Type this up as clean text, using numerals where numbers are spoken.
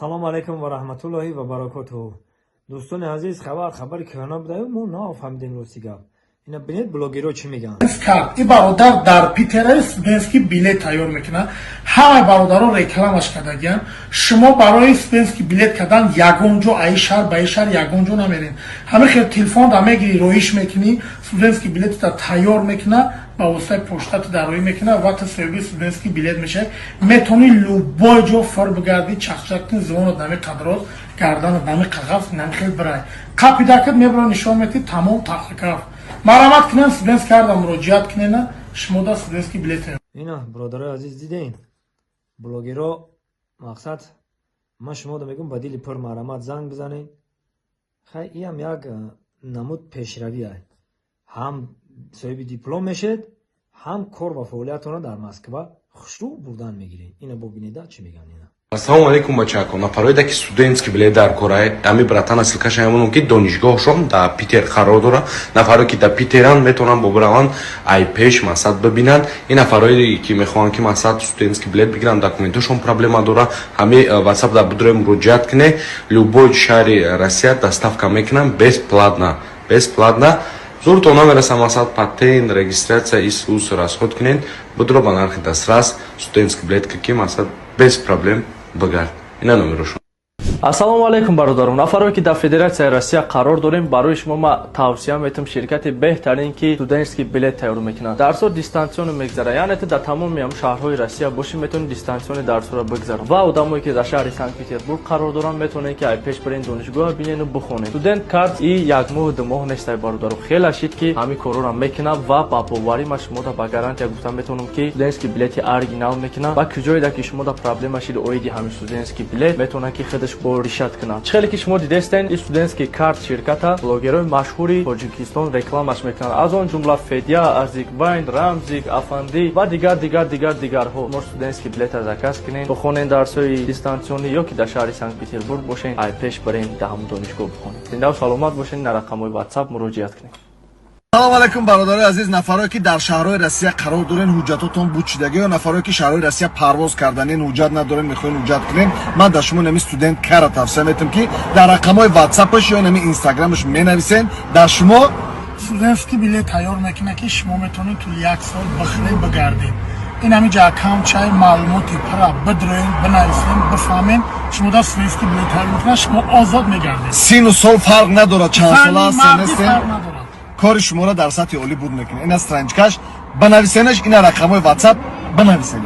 Салому алайкум ва раҳматуллоҳи ва баракотуҳу. Дӯстони азиз, хабар хабари кӯҳна будаю, мо нафаҳмидем, рости гап. Ина бинед, блогерҳо чӣ мегӯянд. Кард и бародар дар Питераи студентский билет тайёр мекунад. Ҳамаи бародаро рекламаш кардагиям. Шумо барои студентский билет кардан ягон ҷо, аи шаҳр ба и шаҳр ягон ҷо намерен. Ҳамин хел телефон да мегирӣ, роиш мекунӣ, студентский билетта тайёр мекуна, ба воситаи поштати дароӣ мекуна ва ту соҳиби студентский билет мешавӣ. Метавонӣ любой ҷо фир бигардӣ, чахчак кунӣ, зибонат нами қадроз, гарданат нами қағаф, нами хел бирай. Қапидакат мебро, нишон метӣ, тамом, тахакаф. Марамат кунен, студентский карда муроҷиат кунена, шумо да студентский билет. Ина, бародарои азиз, дидем, блогерҳо. Мақсад, ман шуморо мегӯям, ба дили пур марамат занг бизанед. Хай, иам як намуд пешравӣ. Ҳам соҳиби диплом мешед, ҳам кор ва фаъолиятонро дар Москва хушрӯ бурдан мегиред. Ина бобинеда, чӣ мегӯянд ина. Ассалому алайкум, бачако. Нафароеда, ки студентский билет дар корай, ами братана ссылкаша ҳамонам, ки донишгоҳшон дар Питер қарор дора. Нафаро, ки дар Питеран, метавонанд бобираванд, ай пеш мақсад бибинанд. Ин нафарое, ки мехоҳанд, ки мақсад студентский билет бигиранд, документашон проблема дора, ҳами WhatsApp дар будрои муроҷиат куне. Любой шаҳри Россия доставка мекунанд бесплатно, бесплатно. Зуртон намераса, мақсад патент, регистрация, ис ус расход кунед. Будро, ба нархи дастрас студентский билет, ки мақсад без проблем багард. Ина номерошон. Ассалому алайкум, бародарон. Нафаре, ки дар Федератсияи Россия қарор дорем, барои шумо ма тавсия метам ширкати беҳтарин, ки студентский билет тайёр мекунад. Дарсҳо дистанционно мегзарад, яъне ту дар тамоми шаҳрҳои Россия бошӣ, метавонӣ дистанционно дарсҳоро бигзарад. Ва одамое, ки дар шаҳри Санкт Петербург қарор доранд, метавонед, ки ай пеш барен, донишгоҳ бинену бихонед. Студент карт и як моҳу 2 моҳ нестай, бародаро. Хеле шид, ки ҳамин корҳоро мекунад ва ба боварӣ ма шумода ба гарантия гуфта метавонам, ки студентский билети оригинал мекунад. Ва куҷоеда ки шумода проблема шид оиди ҳамин студентский билет, метавонад, ки худаш бо решать кунад. Чӣ хеле ки шумо дидестен, и студентский карт ширката блогерҳои машҳури Тоҷикистон рекламаш мекунанд, аз он ҷумла Федя, Азик Вайн, Рамзик Афандӣ ва дигар, дигар, дигар, дигарҳо. Мо студентский билета заказ кунем, бихонен дарсҳои дистанционный ё ки дар шаҳри Санкт Петербург бошен, ай пеш барен, дар ҳамон донишгоҳ бихонед. Зиндаву саломат бошен, на рақамҳои WhatsApp муроҷиат кунед. Салом алайкум, бародарои азиз. Нафарое, ки дар шаҳрҳои Россия қарор дорен, ҳуҷҷатотон бучидагӣ, ё нафарое, ки шаҳрҳои Россия парвоз карданен, ҳуҷҷат надорен, мехоҳен ҳуҷҷат кунен, ман дар шумо нами студент кара тавсия метам, ки дар рақамҳои ватсапаш ё нами инстаграмаш менависен, дар шумо студентский билет тайёр мекунад, ки шумо метавонед тӯли як сол бихӯред, бигардед. Ин ҳамин ҷа аккаунтчаи маълумоти пара бидроен, бинависен, бифаҳмен. Шумо да студентский билет тайёр мекунад, шумо озод мегардед. Сину сол фарқ надорад, чанд сола ҳастен, мардӣ нестен. Фарқ надорад. Кори шуморо дар сатҳи олӣ буд мекунад. Ина страничкаш, банависенаш, ина рақамҳои ватсап, банависен.